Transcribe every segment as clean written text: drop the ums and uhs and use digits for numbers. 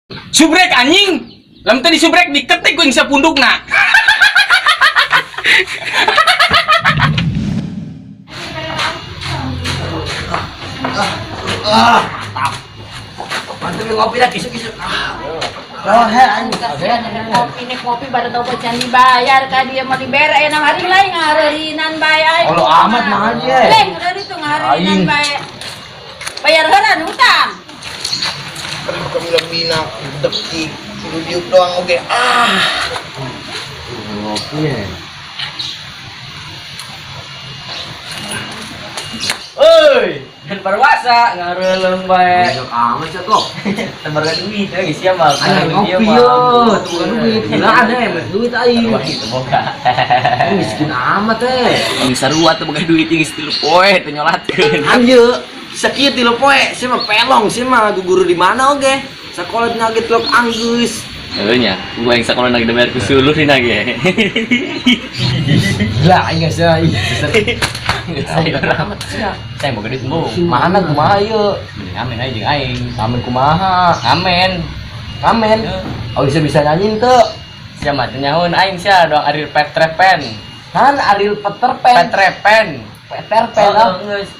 Subrek anjing. Lamun teu disubrek diketik ku ing sapundukna. Mantap ngopi lah kisuk-kisuk. Kopi nih kopi baru tau can dibayar ka dia mau dibere enam hari lain ngareurinan bae aing. Kalau amat mahal dia. Lain ngareureun itu ngareurinan bae. Bayar heula nu utang. Kami lebih nak detik diuk doang oke ah. Ngopi ya. Oi, dan parwasa ngareuleuh bae. Banyak amat sih kok. Tebar duit ya geus sia mah. Ayo ngopi yo, tuh duit. Gila ada ya, duit aing. Wah, itu boga. Miskin amat eh. Yang sarua teu boga duit geus 3 poe teu nyolatkeun. Anjeu, sakieu 3 poe, sia mah pelong, sia mah guru di mana oge? Sekolah dina ge tilok anggeus. Heuh nya, gua yang sakola nag dibayar ku suluh dina ge. Gila aing geus ih. Saya boga duit embung. Mana kumaha ieu? Mending amen aja jeung aing. Amen kumaha? Amen. Amen. Oh bisa bisa nyanyi teu? Sia mah teu nyahoan aing sia doang Ariel Petrepen. Kan Ariel Peter Pan. Petrepen. Peter Pan. Oh, geus.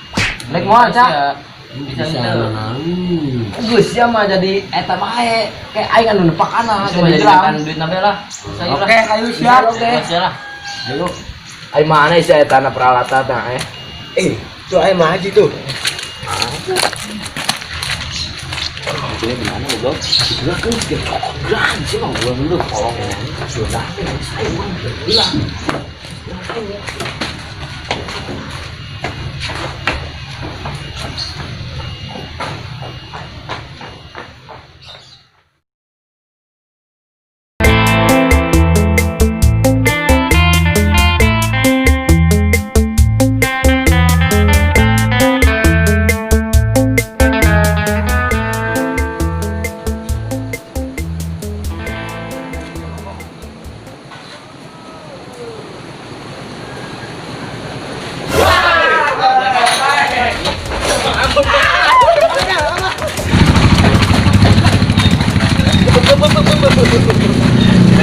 Rek moal, Cak? Bisa henteu. Geus sia mah jadi eta bae. Kayak aing anu nepakana Bisa mah jadi jadi gelang. makan duit nabe lah. Saya lah. Oke, ayo siap. Oke. Sia lah. Ayo. Aing mana sih eta na peralatan tah eh? Eh, tuh ayam haji tuh. Ini di mana goblok? Gila kan dia cokot gelang sih mah gua dulu tolong. Sudah saya mah gila.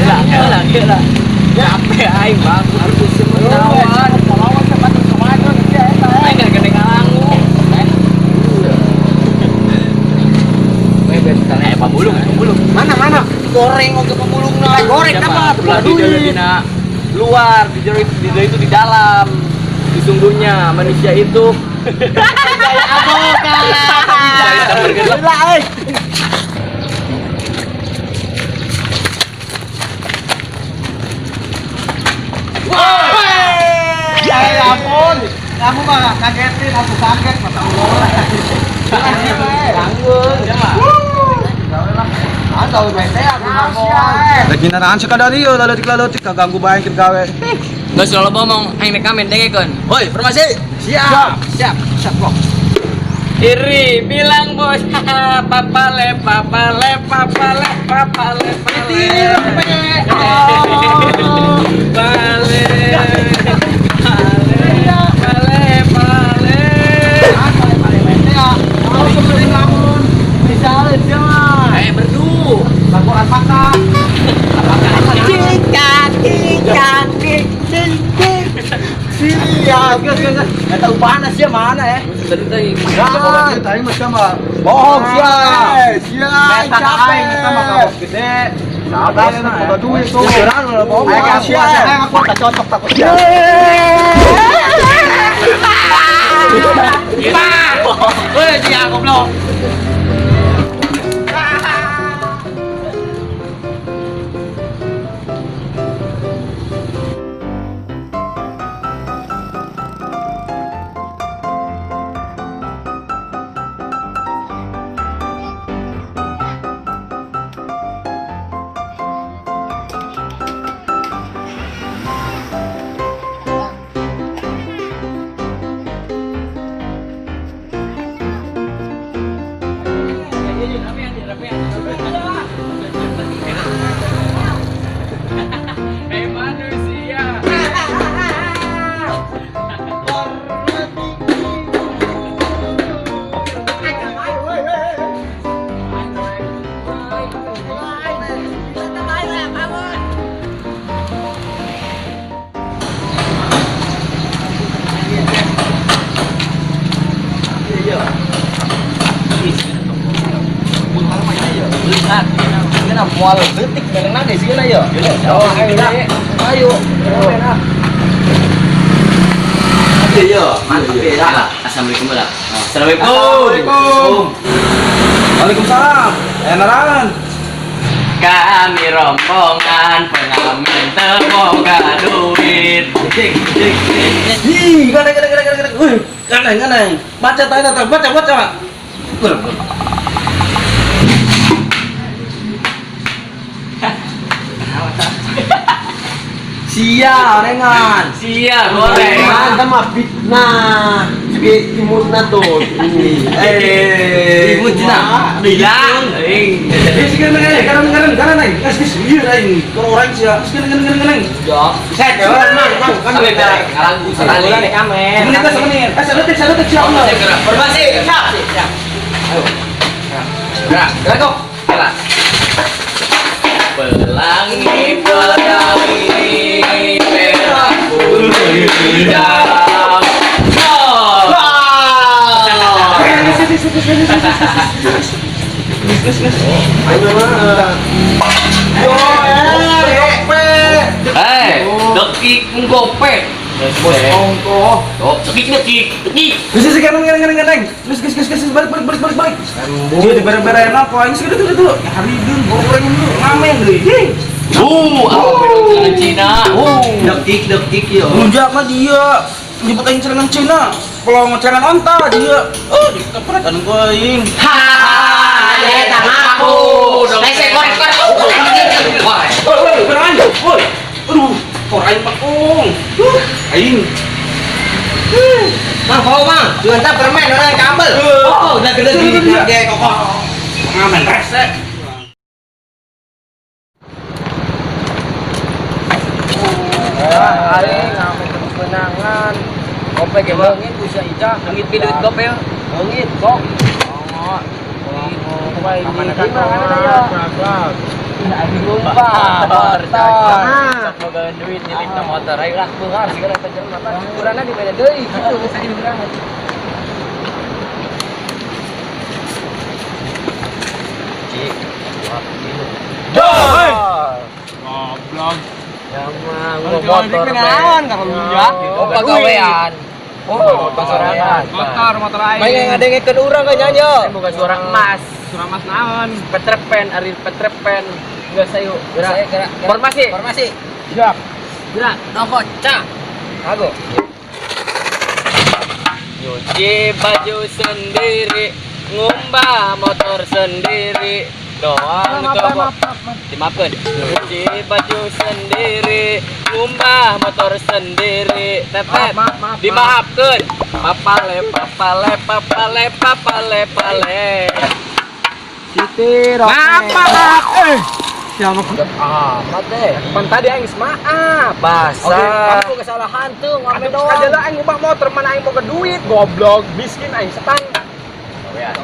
Lah, lah, lah. Capek aing bang. Harus sementawan. Aing gara gede ngalangu. Eh, pabulung, pabulung. Mana mana? Goreng oke pemulungna. Goreng apa? Ulah di jero dina luar, di jero di jero itu di dalam. Sesungguhnya manusia itu Gila eh. Ya ampun, kamu mah kagetin, aku kaget masa Allah. Tanggung, ya mah. Atau bete aku ngomong. Lagi naraan sa kadari yo, lalotik-lalotik kaganggu bae kita gawe. Geus loba ngomong aing nek amen dengekeun. Hoi, formasi. Siap, siap, siap kok. Iri bilang bos, papale papale papale papale pale. Pale. Pale pale. Aku sebenarnya lamun bisa aja mah. Eh berdu. Laporan pakar. Cika cika cik cik. Siap, geus geus. Eta upana sia mana eh? Tadi tadi. Nah, Tadi mah sama. bohong sia. Sia, Eta aing eta mah kaos gede. Sabar na boga duit tuh. Jujuran ulah bohong. Aing Sia. aku, aku tak cocok takut sia. Woi, sia goblok. Hei manusia. Ayeuna moal leutik merenang deh sieuna ye. Oh, ayo. Ayo. Iya, mantap ya. Assalamualaikum lah. Assalamualaikum. Assalamualaikum. Waalaikumsalam. Narangan. Kami rombongan pengamen teboga duit. Cik, cik, cik. Ih, gana gana gana gana. Wih, gana gana. Baca tanya baca baca. Sia, orengan. Sia goreng. Mantap mah fitnah. Sige timurna tuh. Eh, Timurna. Gila. Eh. Eh, sige gana gana gana gana gana. Geus geus ieu aing. Orang sia. Geus gana gana gana. Ya. Set, mang, mang, kan Sampai ngalagu sekali. Menit lah semenit. Eh, seletik seletik sia. Formasi, siap. Siap. Ayo. Gerak, gerak kok. Gerak. Pelangi pelangi merah putih hijau. Eh, dekik gope. Bos ongko. Oh, dekik dekik dekik. Geus geus gana gana gana gana. Geus geus geus geus balik balik balik balik balik. Dia dibere-bere enak kok aing segitu tuh. Hari goreng dulu ngamen deui. Apa bedong celana Cina? Dekik dekik yo. Lunjak mah dia nyebut aing celengan Cina. Pelong celengan onta dia. Oh, dikepret anu gua aing. Hahaha, eta ngaku. Rese korek korek. Wah, Woi, woi, beneran. Woi. Aduh, kor aing pakung. Aing. Mang, kau mang, jangan tak permen orang kabel. Oh, udah gede gini ge kokoh. Ngamen rese. Aing ngamen kemenangan. Kope ge leungit bisa ija. Leungit pi duit gope. Leungit kok. Lupa. Semoga duit nyelip na motor. Ayo lah, bengar segala eta jelema mah. Kurangna di mana deui gitu bisa di urang. Cik. Goblok. Ya mah motor. Oh, pagawean. Oh, pagawean. Motor, motor aing. Main ngadengekeun urang kan nyanyi. Bukan suara emas. Suara mas naon? Petrepen, ari petrepen. Enggak sayu. Gerak, gerak. Formasi. Formasi. Siap. Gerak. Nongko, cak. Aku. Nyuci baju sendiri, ngumbah motor sendiri. Doang itu apa? Dimaafkan. Nyuci baju sendiri, ngumbah motor sendiri. Tetet. Dimaafkan. Papale papale papale papale pale. Siti Maaf, maaf. Siapa? Amat deh. Pan tadi aing geus maaf. Basah. Kamu kesalahan tuh, ngamen doang. Sekali aing ngubah motor mana aing boga duit, goblok, miskin aing setan. Gawean.